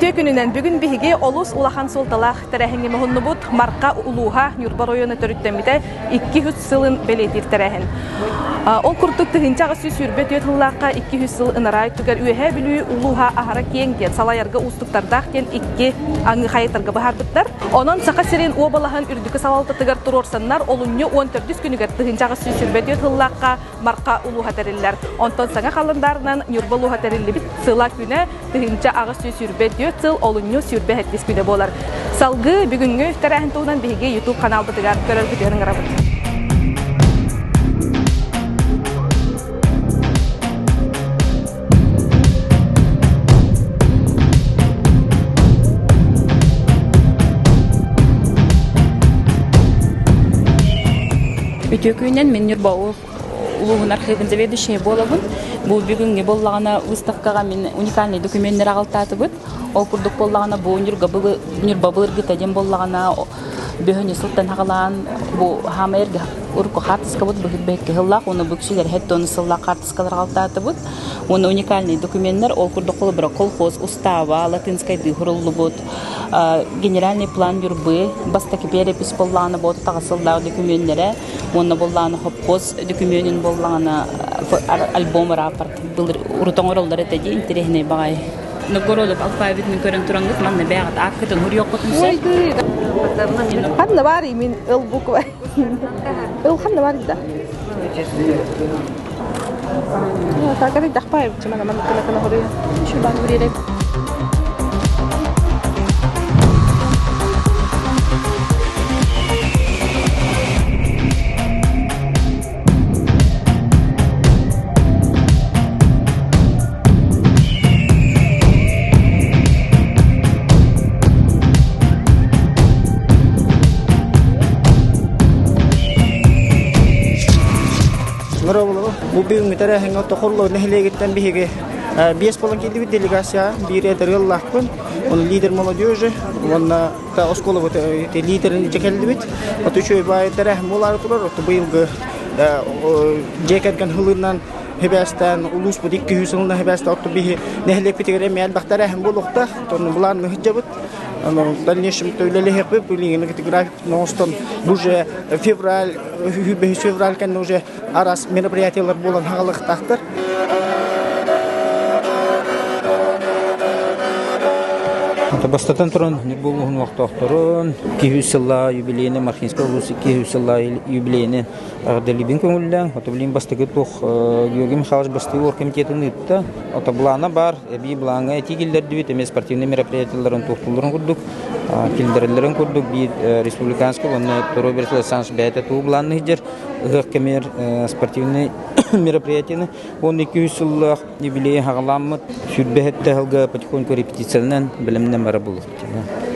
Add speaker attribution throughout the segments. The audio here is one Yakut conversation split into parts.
Speaker 1: Үтүө күнүнэн бүгүн биһиги олус улахан суолталаах тэрээһиҥҥэ муһуннубут Марха улууһа Ньурба оройуона төрүттэммитэ 200 сылын бэлиэтиир тэрээһин. Ол курдук 1824 сыллаахха 200 сыл ынараа өттүгэр Үөһээ Бүлүү улууһа аһара киэҥ диэн салайарга уустуктардаах диэн икки аҥыы хайытарга быһаарбыттар. Онон Саха сирин уобалаһын үрдүкү салалтатыгар туруорсаннар олунньу 14 күнүгэр 1824 сыллаахха Марха улууһа тэриллэр. Онтон саҥа халандаарынан Ньурба улууһа тэриллибит сыла күнэ 1824 сыл олунньу 27 күнэ буолар. Салгыы бүгүҥҥү тэрээһин туһунан биһиги YouTube ханаалбытыгар көрөргүтүгэр ыҥырабыт.
Speaker 2: Үтүө күнүнэн мин Ньурба улууһун архыыбын заведующайа буолабын. Бу бүгүҥҥү буоллаҕына выставкаҕа мин уникальнай докуменнары аҕалтаатыбыт. Ол курдук буоллаҕына бу Ньурба былыргыта диэн буоллаҕына бөһөнү сылтан аҕалаан бу хаамай эргэ урукку хаартыскабыт быһыт бэһикки сыллаах уонна бу кишилэр хэттону сыллаах хаартыскалар аҕалтаатыбыт. Уонна уникальнай докуменнар ол курдук холобура колхоз устава латынскайдыы суруллубут генеральный план Ньурбы бастакы перепись буоллаҕына буоту таҕасыллаах докуменнэрэ Уонна буоллаҕына хопкуос дөкүмүөнүн буоллаҕына альбом рапорт былыр урут оҥороллор этэ дии интэриэһинэй баҕайы. Новгородов алфавитын көрөн тураҥҥыт манна бэйэҕит ааккытын суруйуоххутун сөп.
Speaker 1: Ханна бар мин ыл буква. Ыл ханна бар да. Так это дахпай, чем она манна кына кына хоруя. Шубан буререк.
Speaker 3: Бу бүгүҥҥү тэрээһиҥҥэ Тохорлоо нэһилиэгиттэн биһиги биэс буолан киирдибит делегация биир эдэр ыаллаахпын, он лидер молодежи уонна оскуолабыт лидерин илдьэ кэллибит. От үчүгэй баай тэрээһин буолаары турар. От быйылгы дьиэ кэргэн сылынан хибээстээн улууспут 200 сылынан хибээстээн от биһи нэһилиэкпитигэр эмиэ элбэх тэрээһин буолуохтаах. Онно былаанны сылдьабыт. В дальнейшем үлэлэһиэхпит. Билигин график оҥостон уже февраль, февраль кэннэ уже араас мероприятиялар буолан хаалыахтаахтар.
Speaker 4: Бастатан туран, Ньурба улууһун олохтоохторун 200 сыллаах юбилейны, Мархинскай улуус 200 сыллаах юбилейны эҕэрдэлиибин көҥүллээн, ото билигин бастакы туох Георгий Михайлович бастакы оргкомитетын ыытта. Ото былаана баар, эбии былааҥҥа этии киллэрдибит, эмиэ спортивнай мероприятиеларын туохтуулларын курдук, киллэрэллэрин курдук биир республиканскай уонна Роберт Александрович бэйэтэ тугу былаанныыр сылдьар ыһыах кэмигэр спортивнай мероприятиены 12 сыллаах юбилейи хаҕаламмыт сүүрбэһэттэ сылга потихоньку репетициянан бэлэмнэн бара буолуохтаах.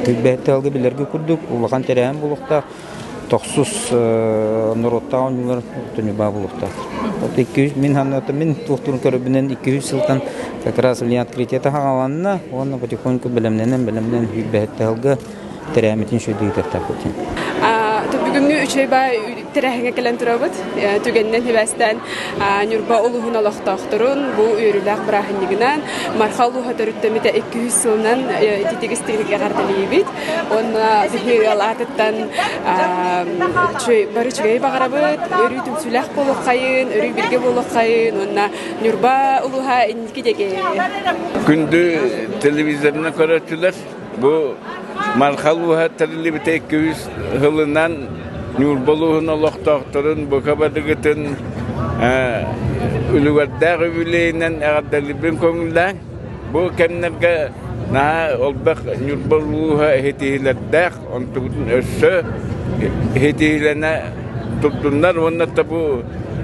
Speaker 4: Сүүрбэһэттэ сылга билэргэ курдук улахан тэрээһин буолуохтаах. Тохсус норуоттаах оонньуулар төнүбаа буолуохтаах. Вот 200 мин ханната мин туохтуурун көрөбүнэн 200 сылтан как раз билигин открытиета хаҕаланна уонна потихоньку бэлэмнэнэн бэлэмнэн сүүрбэһэттэ сылга тэрээһиммитин үчүгэйдик ыытыахтаахпыт.
Speaker 5: Бүгүҥҥү үчүгэй баай тэрээһиҥҥэ кэлэн турабыт. Түгэнинэн сибээстээн Ньурба улууһун олохтоохторун бу үөрүүлээх бырааһынньыгынан Марха улууһа төрүттэммитэ 200 сылынан ититик истиҥник эҕэрдэлиибит. Уонна биһиги ыал аатыттан бары үчүгэйи баҕарабыт, өрүү түмсүүлээх буолуоххайын, өрүү бииргэ буолуоххайын уонна Ньурба улууһа инники диэки.
Speaker 6: Күндү телевизорынан көрөөччүлэр, Бу Марха улууһа тэриллибитэ 200 сылынан Ньурба улууһун олохтоохторун бука барыгытын үлүгэрдээх үбүлүөйүнэн эҕэрдэлиирбин көҥүллээҥ. Бу кэмнэргэ наһаа элбэх Ньурба улууһа иһитиилэрдээх, онтубутун өссө иһитиилэнэ турдуннар уонна да бу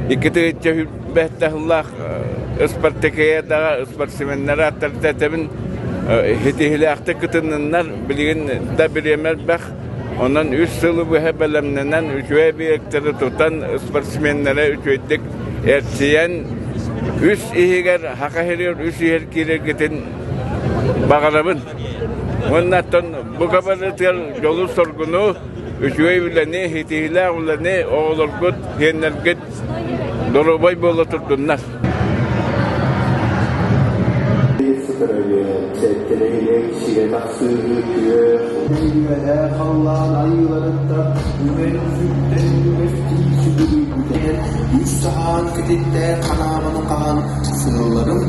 Speaker 6: 2 бэттаһыллаах ыспартакыйадаҕа спортсменнары аттарда этэбин ситиһилээхтик кытынныннар билигин да бириэмэ элбэх онон үс сылы быһа бэлэмнэнэн үчүгэй объекттары тутан спортсменнары үчүгэйдик эрчийэн үс иһигэр Саха сиригэр үс иһэр киирэргитин баҕарабын уонна оттон бука барытыгар дьолу-соргуну үчүгэй үлэни ситиһиилээх үлэни оҕолоргут сиэннэргит Доруобай буола турдуннар.
Speaker 7: көрөбүн, сэттэлэһилик сирэ тахсыыһы күөх
Speaker 8: Үөһээ халлаан айыыларыттан үҥэн-сүктэн үҥэстии сүгүрүйбүтэ үс саһаан кэтиттээх ханаабаны хаһан сыалларын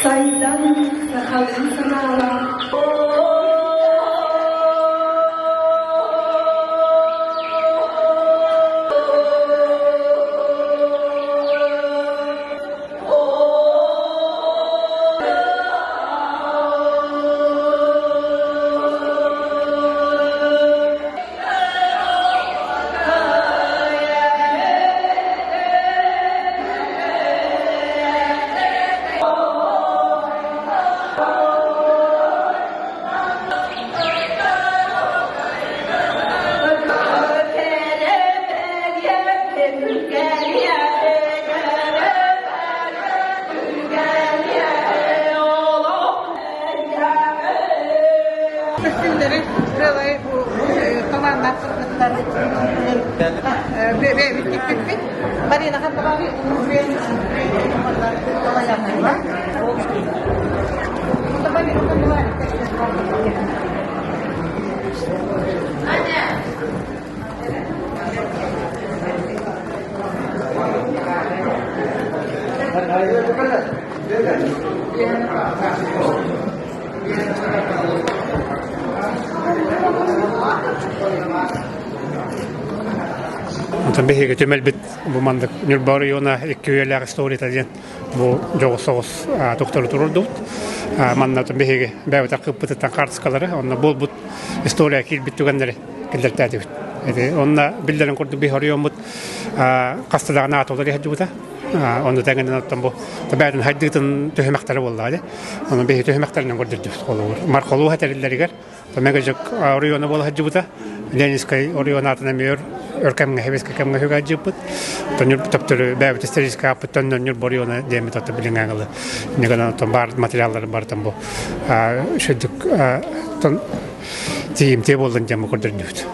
Speaker 9: Сайдан сахалыы санаалаах
Speaker 10: Онтон биһиги түмэлбит бу маннык Ньурба оройуона икки үйэлээх историята диэн бу дьоҕус соҕус тохтору турурдубут. Манна биһиги бэйэбит кыппытыттан хаартыскалары, онно буолбут история киирбит түгэннэри киллэртээтибит. Онно биллэрин курдук биһи оройуоммут хаста даҕаны аатылар иһэрдибита. Онно тэҥинэн оттон бу бэйэтин хайдыытын түһүмэхтэрэ буоллаҕа дии. Ону биһи түһүмэхтэринэн көрдөрдүбүт холобур. Мархолуу этэриллэригэр Мегажок оройуона буола сылдьыбыта. Ленинскэй оройуон аатынан эмиэ өр кэмҥэ сэбиэскэй кэмҥэ үһүгэ Төнүр төптөрү бэйэбит историческай ааппыт төннөннүр оройуона диэммит ото билиҥҥэ Нигана оттон баар материалларын барытын бу шүдүк тиийимтиэ буоллун диэн бу көрдөрдүбүт.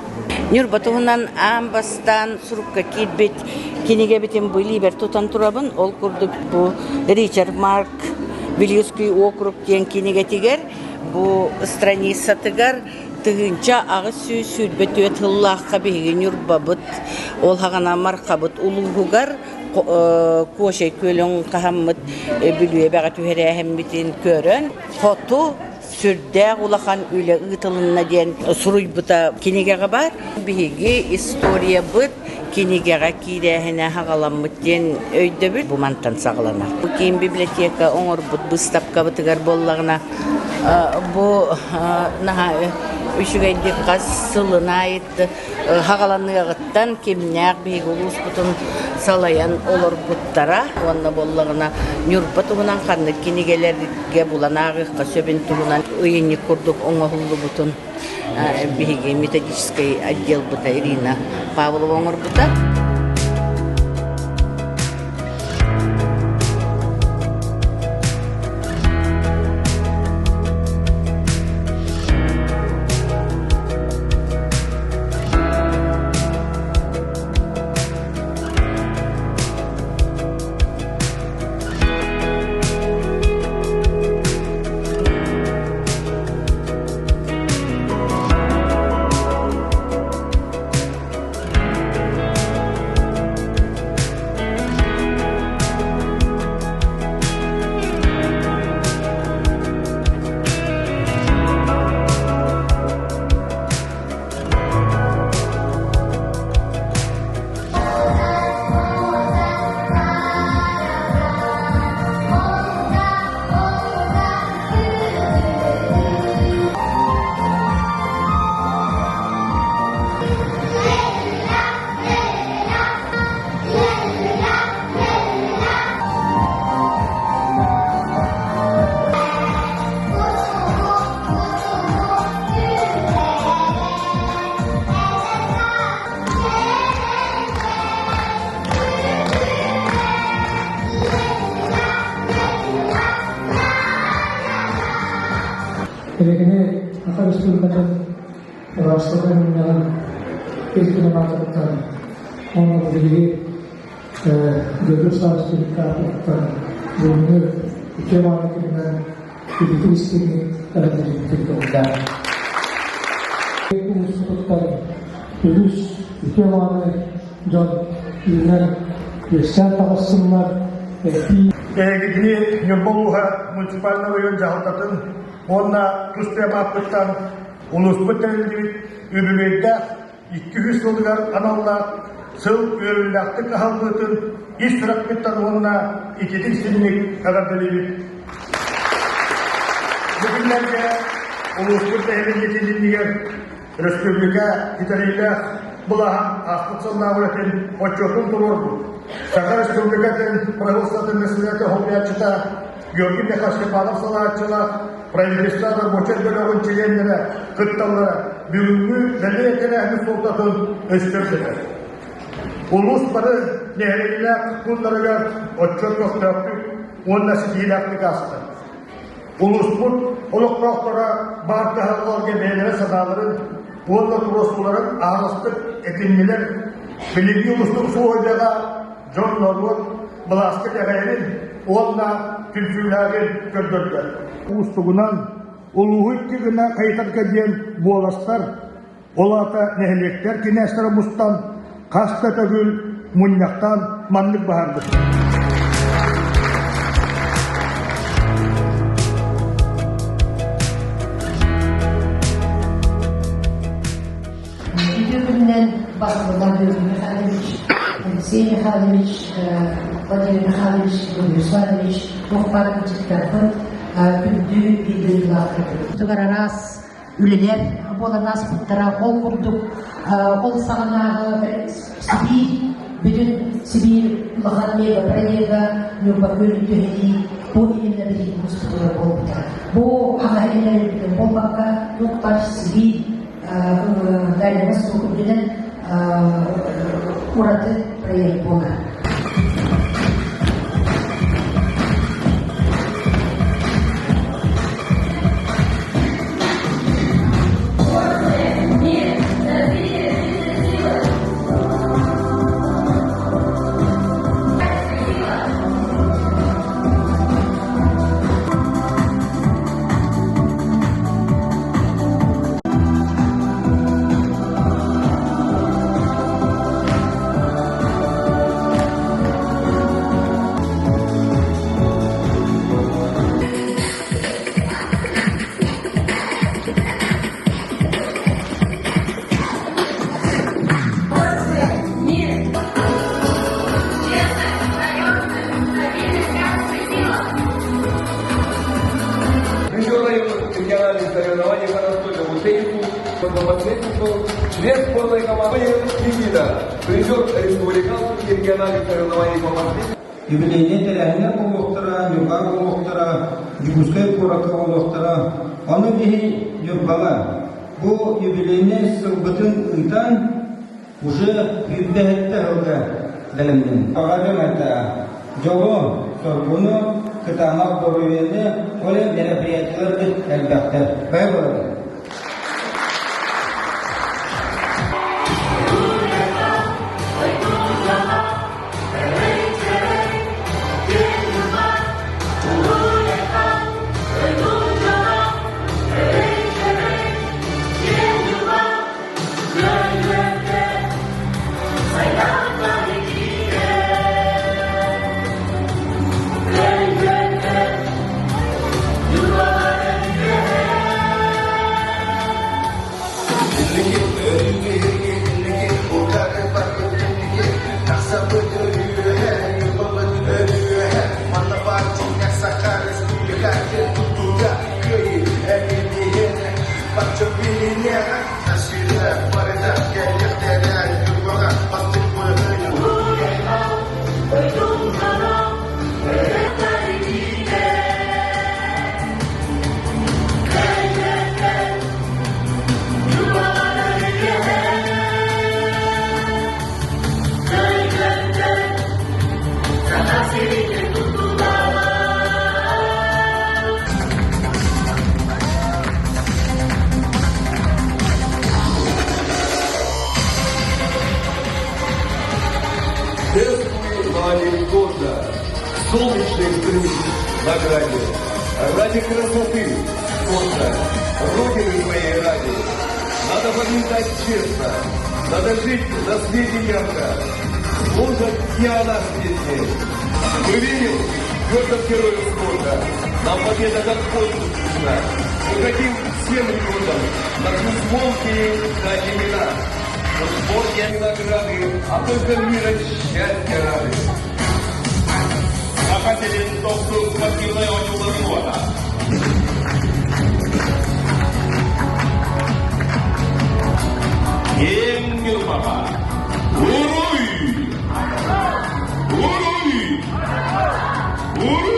Speaker 11: Ньурба туһунан аан бастаан сурукка киирбит кинигэбитин бу илиибэр тутан турабын. Ол курдук бу Ричард Марк Вилюйский округ диэн кинигэтигэр бу страницатыгар 1824 сыллаахха биһиги Ньурбабыт ол хаҕана Мархабыт улууһугар Куошай күөлүн хаһаммыт Бүлүөбэҕэ түһэрээһиммитин көрөн хоту сүрдээх улахан үлэ ыытылынна диэн суруйбута кинигэҕэ баар. Биһиги историябыт. кинигэҕэ киирээһинэ саҕаламмыт диэн өйдөбүл бу мантан саҕаланар. Бу киин библиотека оҥорбут быыстапкабытыгар буоллаҕына бу наһаа үчүгэйдик хас сылын аайы хаҕаланыаҕыттан кимнээх биһиги улууспутун салайан олорбуттара уонна буоллаҕына Ньурба туһунан ханнык кинигэлэргэ булан ааҕыахха сөбүн туһунан ыйынньык курдук оҥоһуллубутун биһиги методическай отделбыта Ирина Павлова оҥорбута.
Speaker 12: Эһигини Саха Республикатын Ыраастабай мунньаҕын Ил Түмэн аатыттан уонна биһиги Бүөтүр Саввич аатыттан бүгүҥҥү үтүө мааны күнүнэн ититик истиҥник эҕэрдэлиибитин көҥүллээн. Улууспутуттан үгүс үтүө мааны дьон үүнэн үөскээн таҕыстыннар, этии
Speaker 13: Эһигини Ньурба улууһа муниципальнай оройуон дьаһалтатын уонна тус ааппыттан улууспут тэриллибит үбүлүөйдээх 200 сылыгар аналлаах сыл үөрүүлээхтик аһыллыытын ис сүрэхпиттэн уонна ититик синник эҕэрдэлиибит. Бу күннэргэ улууспут нэһилиэнньэтин иннигэр республика кэтэриилээх былааһын ааспыт сыллааҕы үлэтин отчуотун туруорбут Саха Республикатын правительствотын председателэ солбуйааччыта Георгий Михайлович Степанов салааччылаах правительство рабочай бөлөҕүн чилиэннэрэ кытталлара бүгүҥҥү бэлиэ тэрээһин суолтатын өстөрдүлэр. Улуус бары нэһилиэнньэлээх пууннарыгар отчуот көхтөөхтүк уонна ситиһиилээхтик ааста. Улууспут олохтоохторо баар кыһалҕаларга бэйэлэрэ санааларын уонна туруорсууларын аһаҕастык этиннилэр. Билиҥҥи уустук суоһуйдаҕа дьон-норуот былааска итэҕэйэрин уонна түмсүүлээҕин көрдөрдө. Уустугунан улууһу икки гына хайытарга диэн буоластар, ол аата нэһилиэктэр кинээстэрэ мустан хас да төгүл мунньахтаан маннык баһарбыт.
Speaker 14: Үтүө күнүнэн баһылыга Георгий Михайлович, Алексей Михайлович, Владимир Михайлович, Георгий Русланович туох баар ыччаттарбыт күндү биир Тугар араас үлэлэр буолан ааспыттара. Ол курдук ол саҕанааҕы Сибиир бүтүн Сибиир улахан мегапроега Ньурба күөлүн түһэрии бу именно биһиги успутугар буолбута. Бу хаҥаһы иннэлэрбитин буолбакка, туох Сибиир Дальний Восток үрдүнэн ураты проект буолар.
Speaker 15: по последнему был член сборной команды Никита, призер республиканских и региональных соревнований по последнему
Speaker 4: Юбилейнай тэрээһиннэр буолуохтара, Ньурба буолуохтара, Дьокуускай куоракка буолуохтара. Ону биһи Ньурбаҕа бу юбилейнай сылбытын ыытан уже сүүрбэһиттэ сылга бэлэмнэнним. Баҕарыам этэ дьолу, соргуну, кытаанах доруобуйаны, ол мероприятиеларбыт элбэхтэр. Бай буолабын.
Speaker 15: Чествуем года, солнечный взрыв на граде. Ради красоты, спорта, Родины своей ради. Надо побеждать честно, надо жить на свете ярко. Служат и о нас песни. Мы верим в твердых героев спорта. Нам победа как воздух нужна. Мы хотим всем рекордам наши звонкие дать имена. Но спорт я не награды, а только мира счастья рады.
Speaker 16: Саха сирин тохсус спортивнай оонньууларын уота. Киэҥ Ньурбаҕа Уруй! Уруй! Уруй!